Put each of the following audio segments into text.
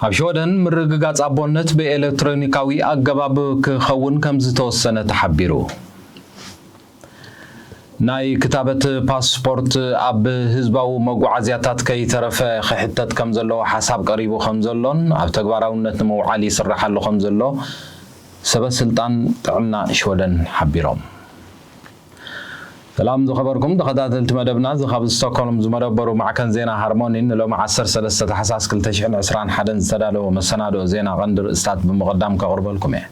ኣብ ሽወደን ምርግጋጽ ኣቦነት ብኤሌክትሮኒካዊ ኣገባብ ክኸውን ከም ዝተወሰነ ተሓቢሩ። ናይ ክታበት ፓስፖርት ኣብ ህዝባዊ መጓዓዝያታት ከይተረፈ ክሕተት ከም ዘለዎ ሓሳብ ቀሪቡ ከም ዘሎን ኣብ ተግባራውነት ንምውዓል ይስራሕ ኣሎ ከም ዘሎ ሰበ ስልጣን ጥዕና ሽወደን ሓቢሮም። ሰላም ዝኸበርኩም ተኸታተልቲ መደብና፣ እዚ ካብ ስቶክሆልም ዝመደበሩ ማዕከን ዜና ሃርሞኒ ንሎሚ ዓሰርተ ሰለስተ ታሕሳስ ክልተ ሽሕን ዕስራን ሓደን ዝተዳለወ መሰናድኦ ዜና ቀንዲ ርእስታት ብምቕዳም ከቕርበልኩም እየ።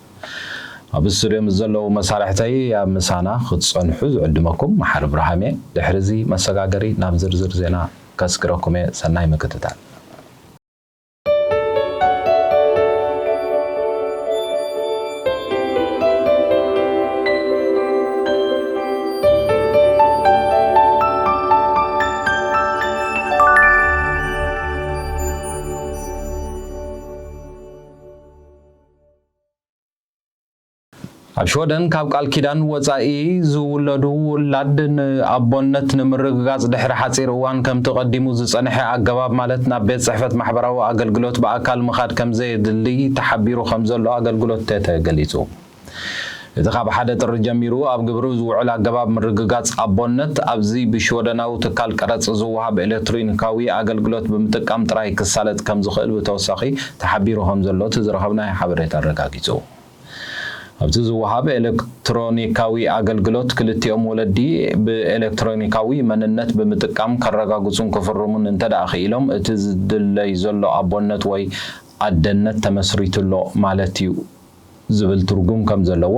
ኣብ ስቱድዮ ምስ ዘለዉ መሳርሕተይ ኣብ ምሳና ክትጸንሑ ዝዕድመኩም መሓሪ ብርሃም እየ። ድሕሪ እዚ መሰጋገሪ ናብ ዝርዝር ዜና ከስግረኩም እየ። ሰናይ ምክትታል። ኣብ ሽወደን ካብ ቃል ኪዳን ወጻኢ ዝውለዱ ውላድ ንኣቦነት ንምርግጋጽ ድሕሪ ሓጺር እዋን ከምቲ ቀዲሙ ዝጸንሐ ኣገባብ፣ ማለት ናብ ቤት ጽሕፈት ማሕበራዊ ኣገልግሎት ብኣካል ምኻድ ከም ዘየድሊ ተሓቢሩ ከም ዘሎ ኣገልግሎት ቴተ ገሊጹ። እቲ ካብ ሓደ ጥሪ ጀሚሩ ኣብ ግብሪ ዝውዕል ኣገባብ ምርግጋጽ ኣቦነት፣ ኣብዚ ብሽወደናዊ ትካል ቀረጽ ዝወሃብ ኤሌክትሮኒካዊ ኣገልግሎት ብምጥቃም ጥራይ ክሳለጥ ከም ዝኽእል ብተወሳኺ ተሓቢሩ ከም ዘሎ እቲ ዝረኸብናዮ ሓበሬታ ኣረጋጊጹ። ኣብቲ ዝወሃብ ኤሌክትሮኒካዊ ኣገልግሎት፣ ክልቲኦም ወለዲ ብኤሌክትሮኒካዊ መንነት ብምጥቃም ከረጋግጹን ክፍርሙን እንተ ደኣ ክኢሎም፣ እቲ ዝድለይ ዘሎ ኣቦነት ወይ ኣደነት ተመስሪቱ ኣሎ ማለት እዩ ዝብል ትርጉም ከም ዘለዎ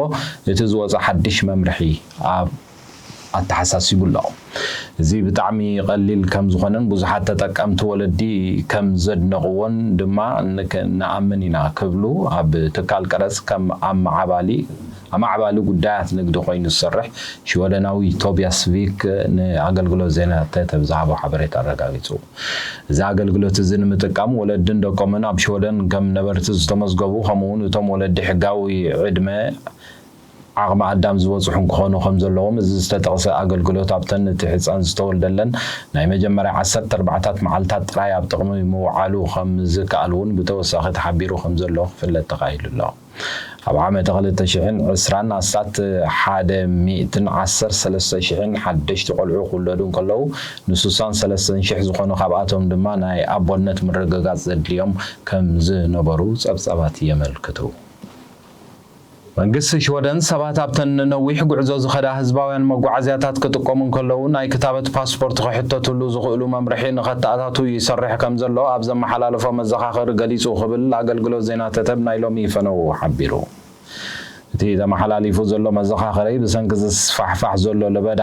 እቲ ዝወጸ ሓድሽ መምርሒ ኣብ ኣተሓሳሲቡ ኣሎ። እዚ ብጣዕሚ ቀሊል ከም ዝኾነን ብዙሓት ተጠቀምቲ ወለዲ ከም ዘድነቕዎን ድማ ንክ-፣ ንኣምን ኢና ክብሉ ኣብ ትካል ቀረጽ ከም ኣመዓባሊ፣ ኣማዕባሊ ጉዳያት ንግዲ ኮይኑ ዝሰርሕ ሽወደናዊ ቶቢያስ ቪክ ንኣገልግሎት ዜና ቴተ ብዝሃቦ ሓበሬታ ኣረጋጊጹ። እዚ ኣገልግሎት እዚ ንምጥቃም ወለድን ደቆምን ኣብ ሽወደን ከም ነበርቲ ዝተመዝገቡ፣ ከምኡ እውን እቶም ወለዲ ሕጋዊ ዕድመ ዓቕሚ ኣዳም ዝበጽሑ ክኾኑ ከም ዘለዎም፣ እዚ ዝተጠቕሰ ኣገልግሎት ኣብተን እቲ ህጻን ዝተወልደለን ናይ መጀመርያ ዓሰርተ ኣርባዕታት መዓልታት ጥራይ ኣብ ጥቕሚ ምውዓሉ ከም ዝከኣል እውን ብተወሳኺ ተሓቢሩ ከም ዘሎ ክፍለጥ ተኻኢሉ ኣሎ። ኣብ ዓመተ ክልተ ሽሕን ዕስራን ኣስታት ሓደ ሚእትን ዓሰርተ ሰለስተ ሽሕን ሓደሽቲ ቆልዑ ክውለዱ እንከለዉ፣ ንስሳን ሰለስተን ሽሕ ዝኾኑ ካብኣቶም ድማ ናይ ኣቦነት ምርግጋጽ ዘድልዮም ከም ዝነበሩ ጸብጻባት የመልክቱ። መንግስቲ ሽወደን ሰባት ኣብተን ንነዊሕ ጉዕዞ ዝኸዳ ህዝባውያን መጓዓዝያታት ክጥቀሙ እንከለዉ ናይ ክታበት ፓስፖርት ክሕተትሉ ዝኽእሉ መምርሒ ንኸተኣታቱ ይሰርሕ ከም ዘሎ ኣብ ዘመሓላለፎ መዘኻኸሪ ገሊጹ ክብል ኣገልግሎት ዜና ተተብ ናይ ሎሚ ፈነው ሓቢሩ። እቲ ተመሓላሊፉ ዘሎ መዘኻኸሪ ብሰንኪ ዝስፋሕፋሕ ዘሎ ለበዳ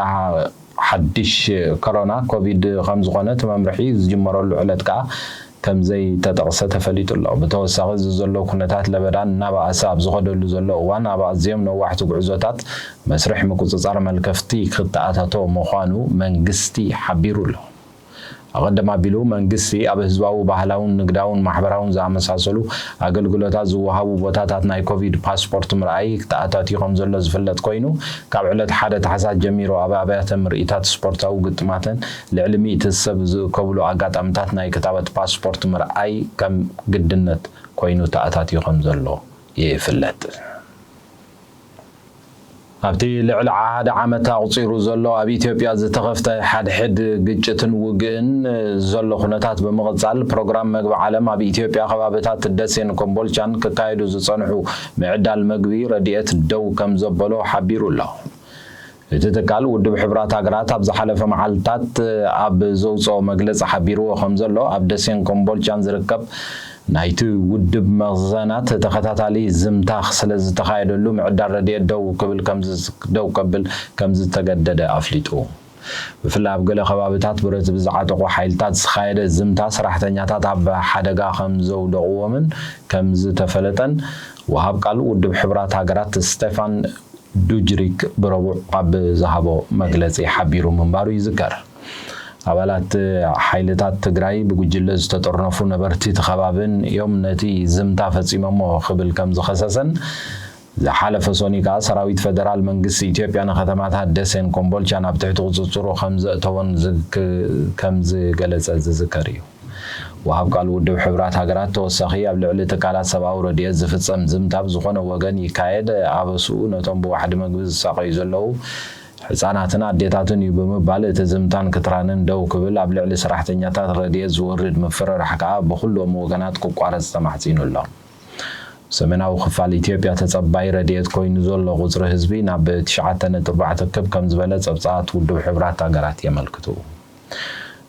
ሓድሽ ኮሮና ኮቪድ ከም ዝኾነ እቲ መምርሒ ዝጅመረሉ ዕለት ከኣ ከም ዘይተጠቕሰ ተፈሊጡ ኣሎ። ብተወሳኺ እዚ ዘሎ ኩነታት ለበዳ እናበኣሰ ኣብ ዝኸደሉ ዘሎ እዋን ኣብ ኣዝዮም ነዋሕቲ ጉዕዞታት መስርሕ ምቁጽጻር መልከፍቲ ክተኣታቶ ምዃኑ መንግስቲ ሓቢሩ ኣሎ። ኣቐድም ኣቢሉ መንግስቲ ኣብ ህዝባዊ ባህላውን ንግዳውን ማሕበራውን ዝኣመሳሰሉ ኣገልግሎታት ዝወሃቡ ቦታታት ናይ ኮቪድ ፓስፖርት ምርኣይ ተኣታትዩ ከም ዘሎ ዝፍለጥ ኮይኑ፣ ካብ ዕለት ሓደ ታሕሳስ ጀሚሩ ኣብ ኣብያተ ምርኢታት ስፖርታዊ ግጥማትን ልዕሊ ሚእቲ ሰብ ዝእከብሉ ኣጋጣምታት ናይ ክታበት ፓስፖርት ምርኣይ ከም ግድነት ኮይኑ ተኣታትዩ ከም ዘሎ ይፍለጥ። ኣብቲ ልዕሊ ሓደ ዓመት ኣቑጺሩ ዘሎ ኣብ ኢትዮጵያ ዝተኸፍተ ሓድሕድ ግጭትን ውግእን ዘሎ ኩነታት ብምቕጻል፣ ፕሮግራም መግቢ ዓለም ኣብ ኢትዮጵያ ከባብታት ደሴን ኮምቦልቻን ክካየዱ ዝጸንሑ ምዕዳል መግቢ ረድኤት ደው ከም ዘበሎ ሓቢሩ ኣሎ። እቲ ትካል ውድብ ሕብራት ሃገራት ኣብ ዝሓለፈ መዓልታት ኣብ ዘውፅኦ መግለፂ ሓቢርዎ ከም ዘሎ፣ ኣብ ደሴን ኮምቦልቻን ዝርከብ ናይቲ ውድብ መኽዘናት ተኸታታሊ ዝምታ ስለ ዝተኻየደሉ ምዕዳል ረድኤት ደው ክብል ከም ዝ-፣ ደው ከብል ከም ዝተገደደ ኣፍሊጡ። ብፍላይ ኣብ ገለ ከባብታት ብረት ብዝዓጠቑ ሓይልታት ዝኻየደ ዝምታ ሰራሕተኛታት ኣብ ሓደጋ ከም ዘውደቕዎምን ከም ዝተፈለጠን ወሃብ ቃል ውድብ ሕብራት ሃገራት ስቴፋን ዱጅሪክ ብረቡዕ ኣብ ዝሃቦ መግለጺ ሓቢሩ ምንባሩ ይዝከር። ኣባላት ሓይልታት ትግራይ ብጉጅለ ዝተጠርነፉ ነበርቲ እቲ ከባብን እዮም ነቲ ዝምታ ፈጺሞሞ ክብል ከም ዝኸሰሰን፣ ዝሓለፈ ሶኒ ከኣ ሰራዊት ፈደራል መንግስቲ ኢትዮጵያ ንከተማታት ደሴን ኮምቦልቻን ኣብ ትሕቲ ቁጽጽሩ ከም ዘእተወን ዝክ-፣ ከም ዝገለጸ ዝዝከር እዩ። ወሃብ ቃል ውድብ ሕብራት ሃገራት ተወሳኺ ኣብ ልዕሊ ትካላት ሰብኣዊ ረድኤት ዝፍጸም ዝምታ ብዝኾነ ወገን ይካየድ ኣበስኡ ነቶም ብዋሕዲ መግቢ ዝሳቐዩ ዘለዉ ህጻናትን ኣዴታትን እዩ ብምባል እቲ ዝምታን ክትራንን ደው ክብል ኣብ ልዕሊ ሰራሕተኛታት ረድኤት ዝወርድ ምፍርራሕ ከኣ ብኹሎም ወገናት ክቋረጽ ተማሕጺኑ ኣሎ። ሰሜናዊ ክፋል ኢትዮጵያ ተጸባይ ረድኤት ኮይኑ ዘሎ ቁጽሪ ህዝቢ ናብ ትሽዓተ ነጥቢ ኣርባዕተ ክብ ከም ዝበለ ጸብጻባት ውድብ ሕብራት ሃገራት የመልክቱ።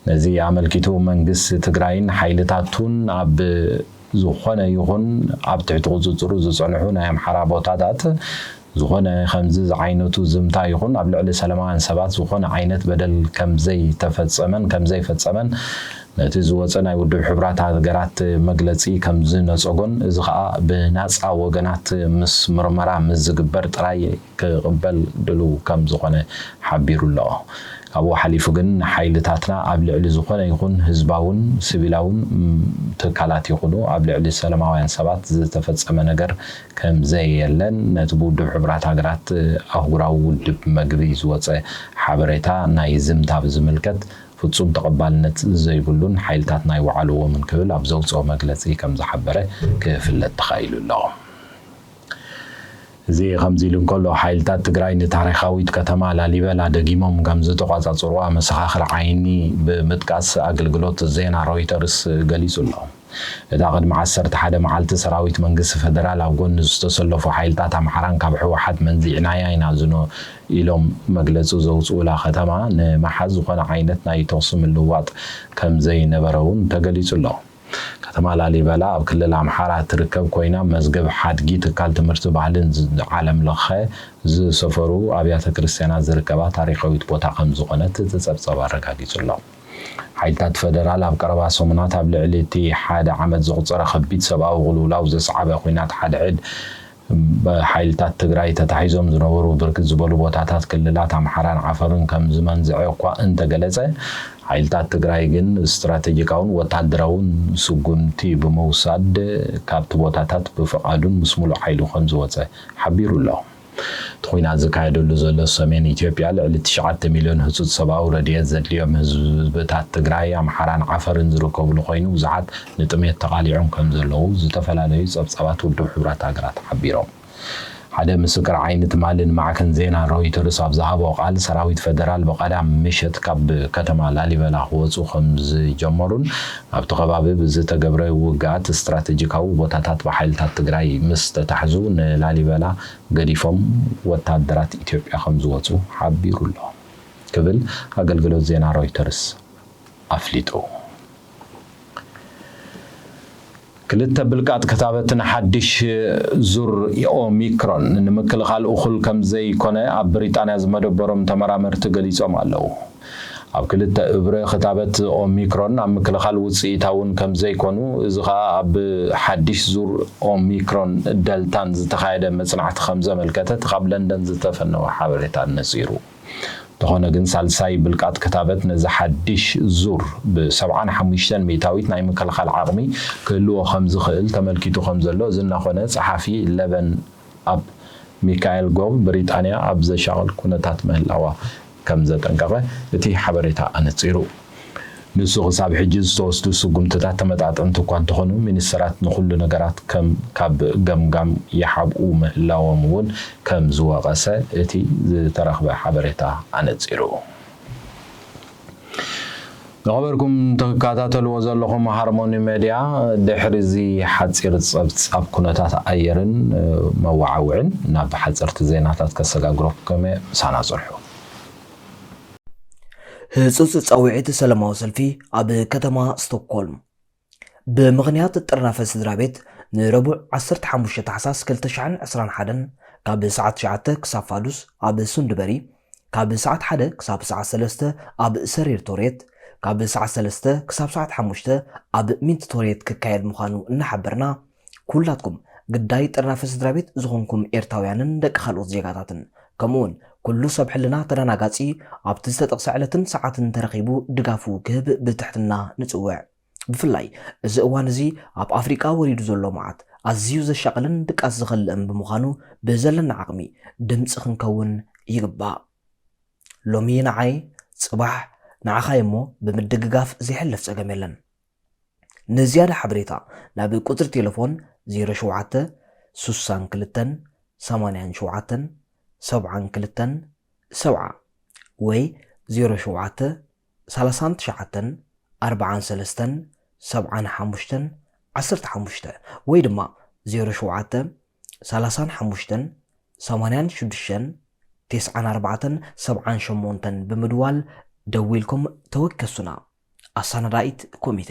ነዚ ኣመልኪቱ መንግስቲ ትግራይን ሓይልታቱን ኣብ ዝኾነ ይኹን ኣብ ትሕቲ ቁፅፅሩ ዝፀንሑ ናይ ኣምሓራ ቦታታት ዝኾነ ከምዚ ዝዓይነቱ ዝምታ ይኹን ኣብ ልዕሊ ሰላማውያን ሰባት ዝኾነ ዓይነት በደል ከምዘይተፈፀመን ከምዘይፈፀመን ነቲ ዝወፀ ናይ ውድብ ሕቡራት ሃገራት መግለፂ ከምዝነፀጎን እዚ ከዓ ብናፃ ወገናት ምስ ምርመራ ምስ ዝግበር ጥራይ ክቕበል ድሉው ከም ዝኾነ ሓቢሩ ኣሎ። ካብኡ ሓሊፉ ግን ንሓይልታትና ኣብ ልዕሊ ዝኾነ ይኹን ህዝባውን ሲቪላውን ትካላት ይኹኑ ኣብ ልዕሊ ሰላማውያን ሰባት ዝተፈጸመ ነገር ከም ዘየለን ነቲ ብውድብ ሕቡራት ሃገራት ኣህጉራዊ ውድብ መግቢ ዝወጸ ሓበሬታ ናይ ዝምታ ብዝምልከት ፍጹም ተቐባልነት ዘይብሉን ሓይልታት ናይ ወዓልዎምን ክብል ኣብ ዘውፅኦ መግለፂ ከም ዝሓበረ ክፍለጥ ተኻኢሉ ኣሎ። እዚ ከምዚ ኢሉ እንከሎ ሓይልታት ትግራይ ንታሪኻዊት ከተማ ላሊበላ ደጊሞም ከም ዝተቋጻጽሩዋ መሰኻኽር ዓይኒ ብምጥቃስ ኣገልግሎት ዜና ሮይተርስ ገሊጹ ኣሎ። እታ ቅድሚ ዓሰርተ ሓደ መዓልቲ ሰራዊት መንግስቲ ፈደራል ኣብ ጎኒ ዝተሰለፉ ሓይልታት ኣምሓራን ካብ ህወሓት መንዚዕናያ ኢና ዝኖ ኢሎም መግለጺ ዘውፅኡላ ከተማ ንምሓዝ ዝኾነ ዓይነት ናይ ተኹሲ ምልውዋጥ ከም ዘይነበረ እውን ተገሊጹ ኣሎ። ከተማ ላሊበላ ኣብ ክልል ኣምሓራ ትርከብ ኮይና መዝገብ ሓድጊ ትካል ትምህርቲ ባህልን ዓለም ለኸ ዝሰፈሩ ኣብያተ ክርስቲያናት ዝርከባ ታሪኻዊት ቦታ ከም ዝኾነት እቲ ጸብጻብ ኣረጋጊጹ ኣሎ። ሓይልታት ፈደራል ኣብ ቀረባ ሰሙናት ኣብ ልዕሊ እቲ ሓደ ዓመት ዘቑጸረ ከቢድ ሰብኣዊ ቅልውላው ዘስዓበ ኲናት ሓድሕድ ብሓይልታት ትግራይ ተታሒዞም ዝነበሩ ብርክት ዝበሉ ቦታታት ክልላት ኣምሓራን ዓፈርን ከም ዝመንዝዐ እኳ እንተገለጸ ሓይልታት ትግራይ ግን ስትራቴጂካውን ወታደራውን ስጉምቲ ብምውሳድ ካብቲ ቦታታት ብፍቓዱን ምስ ሙሉእ ሓይሉ ከም ዝወፀ ሓቢሩ ኣሎ። እቲ ኹናት ዝካየደሉ ዘሎ ሰሜን ኢትዮጵያ ልዕሊ ትሽዓተ ሚልዮን ህፁፅ ሰብኣዊ ረድኤት ዘድልዮም ህዝብታት ትግራይ ኣምሓራን ዓፈርን ዝርከብሉ ኮይኑ ብዙሓት ንጥሜት ተቓሊዖም ከም ዘለዉ ዝተፈላለዩ ፀብፃባት ውድብ ሕቡራት ሃገራት ሓቢሮም። ሓደ ምስክር ዓይኒ ትማሊ ንማዕከን ዜና ሮይተርስ ኣብ ዝሃቦ ቃል ሰራዊት ፈደራል ብቐዳም ምሸት ካብ ከተማ ላሊበላ ክወፁ ከም ዝጀመሩን ኣብቲ ከባቢ ብዝተገብረ ውግኣት ስትራቴጂካዊ ቦታታት ብሓይልታት ትግራይ ምስ ተታሕዙ ንላሊበላ ገዲፎም ወታደራት ኢትዮጵያ ከም ዝወፁ ሓቢሩ ኣሎ ክብል ኣገልግሎት ዜና ሮይተርስ ኣፍሊጡ። ክልተ ብልቃጥ ክታበት ንሓድሽ ዙር ኦሚክሮን ንምክልኻል እኹል ከም ዘይኮነ ኣብ ብሪጣንያ ዝመደበሮም ተመራመርቲ ገሊጾም ኣለዉ። ኣብ ክልተ እብረ ክታበት ኦሚክሮን ኣብ ምክልኻል ውፅኢታውን ከም ዘይኮኑ፣ እዚ ኸኣ ኣብ ሓድሽ ዙር ኦሚክሮን ደልታን ዝተኻየደ መጽናዕቲ ከም ዘመልከተ እቲ ካብ ለንደን ዝተፈነወ ሓበሬታ ነጺሩ። እንተኾነ ግን ሳልሳይ ብልቃጥ ክታበት ነዚ ሓድሽ ዙር ብ ሰብዓን ሓሙሽተን ሚእታዊት ናይ ምክልኻል ዓቕሚ ክህልዎ ከም ዝኽእል ተመልኪቱ ከም ዘሎ እዚ እናኾነ ጸሓፊ ለበን ኣብ ሚካኤል ጎቭ ብሪጣንያ ኣብ ዘሻቕል ኩነታት ምህላዋ ከም ዘጠንቀቐ እቲ ሓበሬታ ኣነጺሩ። ንሱ ክሳብ ሕጂ ዝተወስዱ ስጉምትታት ተመጣጠንቲ እኳ እንተኾኑ ሚኒስተራት ንኹሉ ነገራት ከም ካብ ገምጋም ይሓብኡ ምህላዎም እውን ከም ዝወቐሰ እቲ ዝተረኽበ ሓበሬታ ኣነጺሩ። ዝኸበርኩም ትከታተልዎ ዘለኹም ሃርሞኒ ሜድያ ድሕሪ እዚ ሓፂር ፀብፃብ ኩነታት ኣየርን መወዓውዕን ናብ ሓፀርቲ ዜናታት ከሰጋግረኩም እየ። ምሳና ፅንሑ። ህጹጽ ጻውዒት ሰላማዊ ሰልፊ ኣብ ከተማ ስቶክሆልም። ብምኽንያት ጥርናፈ ስድራ ቤት ንረቡዕ ዓሰርተ ሓሙሽተ ታሕሳስ ክልተ ሽሕን ዕስራን ሓደን ካብ ሰዓት ትሽዓተ ክሳብ ፋዱስ ኣብ ሱንድበሪ፣ ካብ ሰዓት ሓደ ክሳብ ሰዓት ሰለስተ ኣብ ሰሪር ቶሬት፣ ካብ ሰዓት ሰለስተ ክሳብ ሰዓት ሓሙሽተ ኣብ ሚንት ቶሬት ክካየድ ምዃኑ እናሓበርና፣ ኩላትኩም ግዳይ ጥርናፈ ስድራ ቤት ዝኾንኩም ኤርትራውያንን ደቂ ካልኦት ዜጋታትን፣ ከምኡውን ኩሉ ሰብ ሕልና ተደናጋጺ ኣብቲ ዝተጠቕሰ ዕለትን ሰዓትን ተረኺቡ ድጋፉ ክህብ ብትሕትና ንጽውዕ። ብፍላይ እዚ እዋን እዚ ኣብ ኣፍሪቃ ወሪዱ ዘሎ መዓት ኣዝዩ ዘሻቕልን ድቃስ ዝኸልእን ብምዃኑ ብዘለና ዓቕሚ ድምጺ ክንከውን ይግባእ። ሎሚ ንዓይ፣ ጽባሕ ንዓኻ እሞ ብምድግጋፍ ዘይሕለፍ ጸገም የለን። ንዝያዳ ሓበሬታ ናብ ቁጽሪ ቴሌፎን ዜሮ ሸውዓተ ስሳን ክልተን ሰማንያን ሸውዓተን ሰብዓን ክልተን ሰብዓ ወይ ዜሮ ሸውዓተ ሰላሳን ትሽዓተን ኣርባዓን ሰለስተን ሰብዓን ሓሙሽተን ዓሰርተ ሓሙሽተ ወይ ድማ ዜሮ ሸውዓተ ሰላሳን ሓሙሽተን ሰማንያን ሽዱሽተን ተስዓን ኣርባዕተን ሰብዓን ሸሞንተን ብምድዋል ደዊልኩም ተወከሱና። ኣሳናዳኢት ኮሚቴ።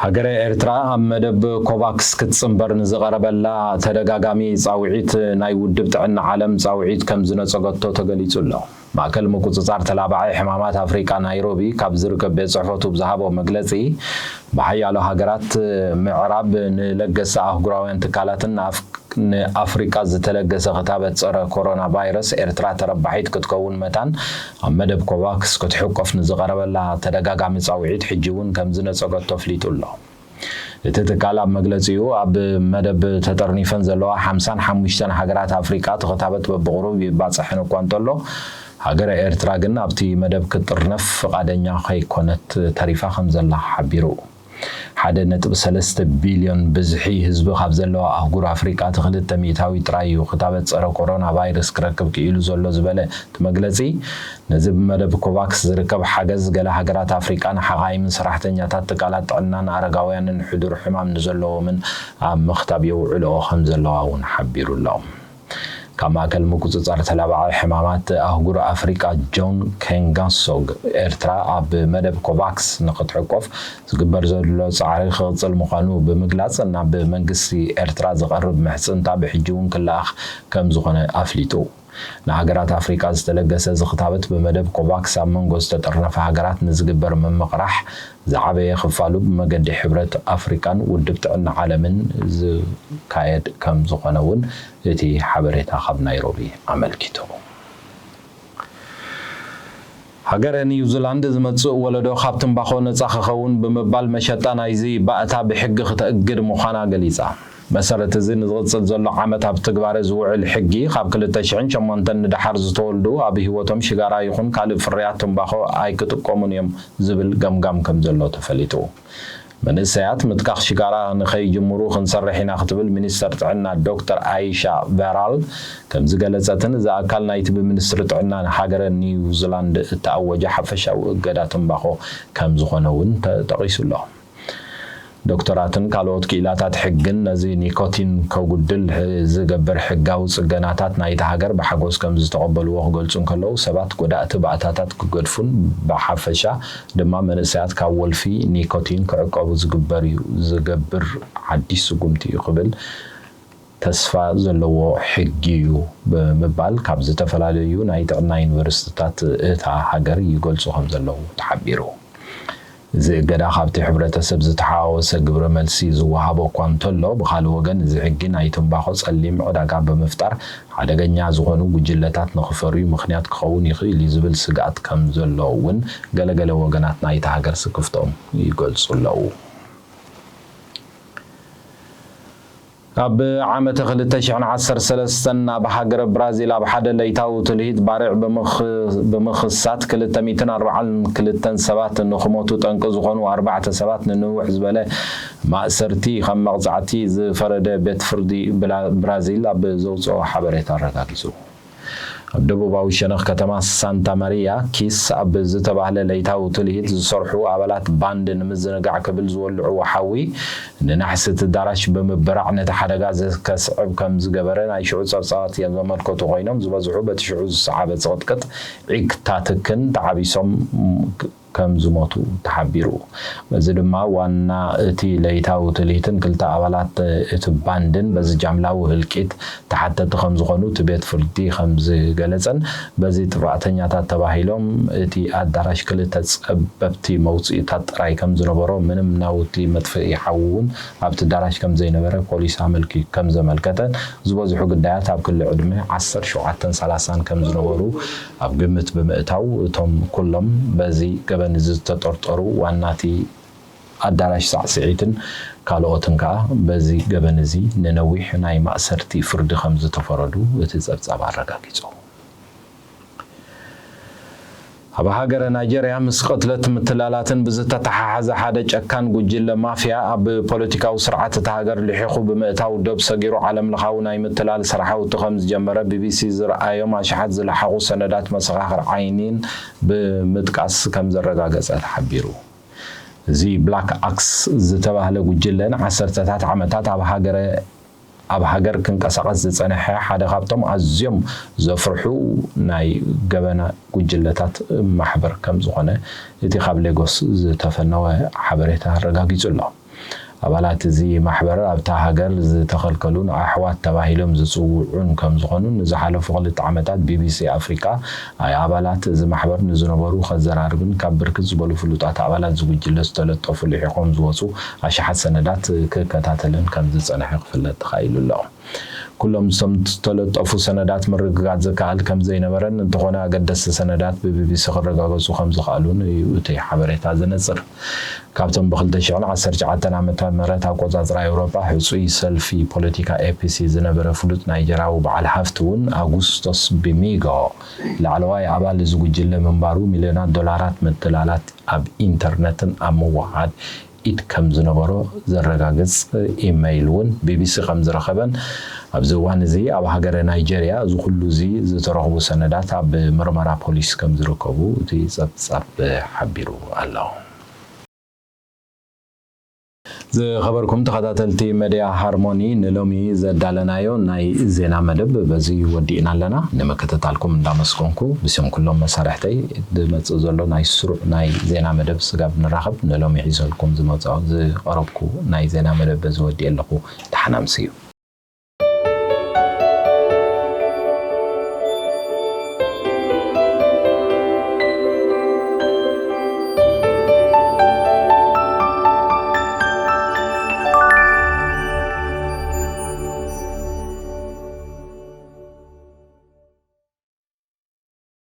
ሃገረ ኤርትራ ኣብ መደብ ኮቫክስ ክትጽንበር ንዝቐረበላ ተደጋጋሚ ጻውዒት ናይ ውድብ ጥዕና ዓለም ጻውዒት ከም ዝነጸገቶ ተገሊጹ ኣሎ። ማእከል ምቁጽጻር ተላባዒ ሕማማት ኣፍሪቃ ናይሮቢ ካብ ዝርከብ ቤት ጽሕፈቱ ብዝሃቦ መግለጺ፣ ብሓያሎ ሃገራት ምዕራብ ንለገስቲ ኣህጉራውያን ትካላትን ንኣፍ-፣ ንኣፍሪቃ ዝተለገሰ ክታበት ጸረ ኮሮና ቫይረስ ኤርትራ ተረባሒት ክትከውን መታን ኣብ መደብ ኮቫክስ ክትሕቆፍ ንዝቐረበላ ተደጋጋሚ ጻውዒት ሕጂ እውን ከም ዝነጸገቶ ኣፍሊጡ ኣሎ። እቲ ትካል ኣብ መግለጺኡ፣ ኣብ መደብ ተጠርኒፈን ዘለዋ ሓምሳን ሓሙሽተን ሃገራት ኣፍሪቃ እቲ ክታበት በብቕሩብ ይባጽሐን እኳ እንተሎ፣ ሃገረ ኤርትራ ግን ኣብቲ መደብ ክትጥርነፍ ፍቓደኛ ከይኮነት ተሪፋ ከም ዘላ ሓቢሩ። ሓደ ነጥቢ ሰለስተ ቢልዮን ብዝሒ ህዝቢ ካብ ዘለዋ ኣህጉር ኣፍሪቃ እቲ ክልተ ሚእታዊት ጥራይ እዩ ክታበት ጸረ ኮሮና ቫይረስ ክረክብ ክኢሉ ዘሎ ዝበለ እቲ መግለጺ፣ ነዚ ብመደብ ኮቫክስ ዝርከብ ሓገዝ ገለ ሃገራት ኣፍሪቃ ንሓኻይምን ሰራሕተኛታት ትካላት ጥዕናን ኣረጋውያንን ሕዱር ሕማም ንዘለዎምን ኣብ ምኽታብ የውዕልኦ ከም ዘለዋ እውን ሓቢሩ ኣሎ። ካብ ማእከል ምቁጽጻር ተላባዒ ሕማማት ኣህጉር ኣፍሪቃ ጆን ኬንጋሶግ፣ ኤርትራ ኣብ መደብ ኮቫክስ ንክትሕቆፍ ዝግበር ዘሎ ጻዕሪ ክቕጽል ምዃኑ ብምግላጽ፣ ናብ መንግስቲ ኤርትራ ዝቐርብ ምሕጽንታ ብሕጂ እውን ክለኣኽ ከም ዝኾነ ኣፍሊጡ። ንሃገራት ኣፍሪቃ ዝተለገሰ እዚ ክታበት ብመደብ ኮቫክስ ኣብ መንጎ ዝተጠርነፈ ሃገራት ንዝግበር ምምቕራሕ ዝዓበየ ክፋሉ ብመገዲ ሕብረት ኣፍሪቃን ውድብ ጥዕና ዓለምን ዝካየድ ከም ዝኾነ እውን እቲ ሓበሬታ ካብ ናይሮቢ ኣመልኪቱ። ሃገረ ኒውዚላንድ ዝመጽእ ወለዶ ካብ ትምባኾ ነጻ ክኸውን ብምባል መሸጣ ናይዚ ባእታ ብሕጊ ክተእግድ ምዃና ገሊጻ። መሰረት እዚ ንዝቕጽል ዘሎ ዓመት ኣብ ትግባረ ዝውዕል ሕጊ፣ ካብ ክልተ ሽሕን ሸሞንተን ንደሓር ዝተወልዱ ኣብ ህይወቶም ሽጋራ ይኹን ካልእ ፍርያት ትምባኾ ኣይክጥቀሙን እዮም ዝብል ገምጋም ከም ዘሎ ተፈሊጡ። መንእሰያት ምትካኽ ሽጋራ ንኸይጅምሩ ክንሰርሕ ኢና ክትብል ሚኒስተር ጥዕና ዶክተር ኣይሻ ቨራል ከም ዝገለጸትን፣ እዚ ኣካል ናይቲ ብሚኒስትሪ ጥዕና ሃገረ ኒውዚላንድ እተኣወጀ ሓፈሻዊ እገዳ ትምባኾ ከም ዝኾነ እውን ተጠቒሱ ኣሎ። ዶክተራትን ካልኦት ክኢላታት ሕግን ነዚ ኒኮቲን ከጉድል ዝገብር ሕጋዊ ጽገናታት ናይታ ሃገር ብሓጎስ ከም ዝተቐበልዎ ክገልጹ እንከለዉ፣ ሰባት ጎዳእቲ ባእታታት ክገድፉን ብሓፈሻ ድማ መንእሰያት ካብ ወልፊ ኒኮቲን ክዕቀቡ ዝግበር እዩ፣ ዝገብር ሓድሽ ስጉምቲ እዩ ክብል ተስፋ ዘለዎ ሕጊ እዩ ብምባል ካብ ዝተፈላለዩ ናይ ጥዕና ዩኒቨርሲቲታት እታ ሃገር ይገልጹ ከም ዘለዉ ተሓቢሩ። እዚ እገዳ ካብቲ ሕብረተሰብ ዝተሓዋወሰ ግብረ መልሲ ዝወሃቦ እኳ እንተሎ፣ ብኻልእ ወገን እዚ ሕጊ ናይ ትምባኾ ጸሊም ዕዳጋ ብምፍጣር ሓደገኛ ዝኾኑ ጉጅለታት ንኽፈርዩ ምኽንያት ክኸውን ይኽእል እዩ ዝብል ስግኣት ከም ዘሎ እውን ገለገለ ወገናት ናይታ ሃገር ስክፍቶም ይገልጹ ኣለዉ። ኣብ ዓመተ ክልተ ሽሕን ዓሰርተ ሰለስተን ኣብ ሃገረ ብራዚል ኣብ ሓደ ለይታዊ ትልሂት ባርዕ ብምኽ-፣ ብምኽሳት ክልተ ሚእትን ኣርባዓን ክልተን ሰባት ንኽሞቱ ጠንቂ ዝኾኑ ኣርባዕተ ሰባት ንንውሕ ዝበለ ማእሰርቲ ከም መቕጻዕቲ ዝፈረደ ቤት ፍርዲ ብላ-፣ ብራዚል ኣብ ዘውፅኦ ሓበሬታ ኣረጋጊጹ። ኣብ ደቡባዊ ሸነኽ ከተማ ሳንታ ማሪያ ኪስ ኣብ ዝተባህለ ለይታዊ ትልሂት ዝሰርሑ ኣባላት ባንድ ንምዝንጋዕ ክብል ዝወልዕዎ ሓዊ ንናሕሲ እቲ ኣዳራሽ ብምብራዕ ነቲ ሓደጋ ዘ-፣ ከስዕብ ከም ዝገበረ ናይ ሽዑ ጸብጻባት እዮም ዘመልከቱ ኮይኖም፣ ዝበዝሑ በቲ ሽዑ ዝሰዓበ ጽቕጥቅጥ ዒግታትክን ተዓቢሶም ከም ዝሞቱ ተሓቢሩ። በዚ ድማ ዋና እቲ ለይታዊ ትልሂትን ክልተ ኣባላት እቲ ባንድን በዚ ጃምላዊ ህልቂት ተሓተቲ ከም ዝኾኑ እቲ ቤት ፍርዲ ከም ዝገለጸን፣ በዚ ጥፋእተኛታት ተባሂሎም እቲ ኣዳራሽ ክልተ ጸበብቲ መውጽኢታት ጥራይ ከም ዝነበሮ፣ ምንም ናውቲ መጥፍኢ ሓዊ እውን ኣብቲ ኣዳራሽ ከም ዘይነበረ ፖሊስ ኣመልኪ ከም ዘመልከተ፣ ዝበዝሑ ግዳያት ኣብ ክሊ ዕድመ ዓሰርተ ሸውዓተን ሰላሳን ከም ዝነበሩ ኣብ ግምት ብምእታው፣ እቶም ኩሎም በዚ ገበን እዚ ዝተጠርጠሩ ዋናቲ ኣዳራሽ ሳዕስዒትን ካልኦትን ከኣ በዚ ገበን እዚ ንነዊሕ ናይ ማእሰርቲ ፍርዲ ከም ዝተፈረዱ እቲ ጸብጻብ ኣረጋጊጹ። ኣብ ሃገረ ናይጀርያ ምስ ቅትለት ምትላላትን ብዝተተሓሓዘ ሓደ ጨካን ጉጅለ ማፍያ ኣብ ፖለቲካዊ ስርዓት እታ ሃገር ልሒኹ ብምእታው ዶብ ሰጊሩ ዓለምለኻዊ ናይ ምትላል ስራሓውቲ ከም ዝጀመረ ቢቢሲ ዝረኣዮም ኣሽሓት ዝለሓቑ ሰነዳት መሰኻኽር ዓይኒን ብምጥቃስ ከም ዘረጋገጸ ተሓቢሩ። እዚ ብላክ ኣክስ ዝተባህለ ጉጅለ ንዓሰርተታት ዓመታት ኣብ ሃገረ ኣብ ሃገር ክንቀሳቐስ ዝጸንሐ ሓደ ካብቶም ኣዝዮም ዘፍርሑ ናይ ገበና ጉጅለታት ማሕበር ከም ዝኾነ እቲ ካብ ሌጎስ ዝተፈነወ ሓበሬታ ኣረጋጊጹ ኣሎ። ኣባላት እዚ ማሕበር ኣብታ ሃገር ዝተኸልከሉን ኣሕዋት ተባሂሎም ዝጽውዑን ከም ዝኾኑ ንዝሓለፉ ክልተ ዓመታት ቢቢሲ ኣፍሪቃ ኣባላት እዚ ማሕበር ንዝነበሩ ከዘራርብን ካብ ብርክት ዝበሉ ፍሉጣት ኣባላት ዝጉጅለ ዝተለጠፉ ልሒቖም ዝወጹ ኣሽሓት ሰነዳት ክከታተልን ከም ዝጸንሐ ክፍለጥ ተኻኢሉ ኣሎ። ኩሎም እቶም ዝተለጠፉ ሰነዳት ምርግጋጽ ዝከኣል ከም ዘይነበረን፣ እንተኾነ ኣገደስቲ ሰነዳት ብቢቢሲ ክረጋገጹ ከም ዝኸኣሉን እዩ እቲ ሓበሬታ ዘነጽር። ካብቶም ብ ክልተ ሽሕን ዓሰርተ ትሽዓተን ዓመተ ምህረት ኣቆጻጽራ ኤውሮጳ ሕጹይ ሰልፊ ፖለቲካ ኤፒሲ ዝነበረ ፍሉጥ ናይጀርያዊ በዓል ሃፍቲ እውን ኣጉስቶስ ቢሚጎ ላዕለዋይ ኣባል እዚ ጉጅለ ምንባሩ፣ ሚልዮናት ዶላራት ምትላላት ኣብ ኢንተርነትን ኣብ ምውሓድ ኢድ ከም ዝነበሮ ዘረጋግጽ ኢመይል እውን ቢቢሲ ከም ዝረኸበን፣ ኣብዚ እዋን እዚ ኣብ ሃገረ ናይጀርያ እዚ ኩሉ እዚ ዝተረኽቡ ሰነዳት ኣብ ምርመራ ፖሊስ ከም ዝርከቡ እቲ ጸብጻብ ሓቢሩ ኣሎ። ዝኸበርኩም ተኸታተልቲ መድያ ሃርሞኒ፣ ንሎሚ ዘዳለናዮ ናይ ዜና መደብ በዚ ወዲእና ኣለና። ንምክትታልኩም እንዳመስገንኩ፣ ብስም ኩሎም መሳርሕተይ ዝመጽእ ዘሎ ናይ ስሩዕ ናይ ዜና መደብ ስጋብ ንራኸብ፣ ንሎሚ ሒዘልኩም ዝመጽኦ ዝቐረብኩ ናይ ዜና መደብ በዚ ወዲእ ኣለኹ። ደሓን ኣምስዩ።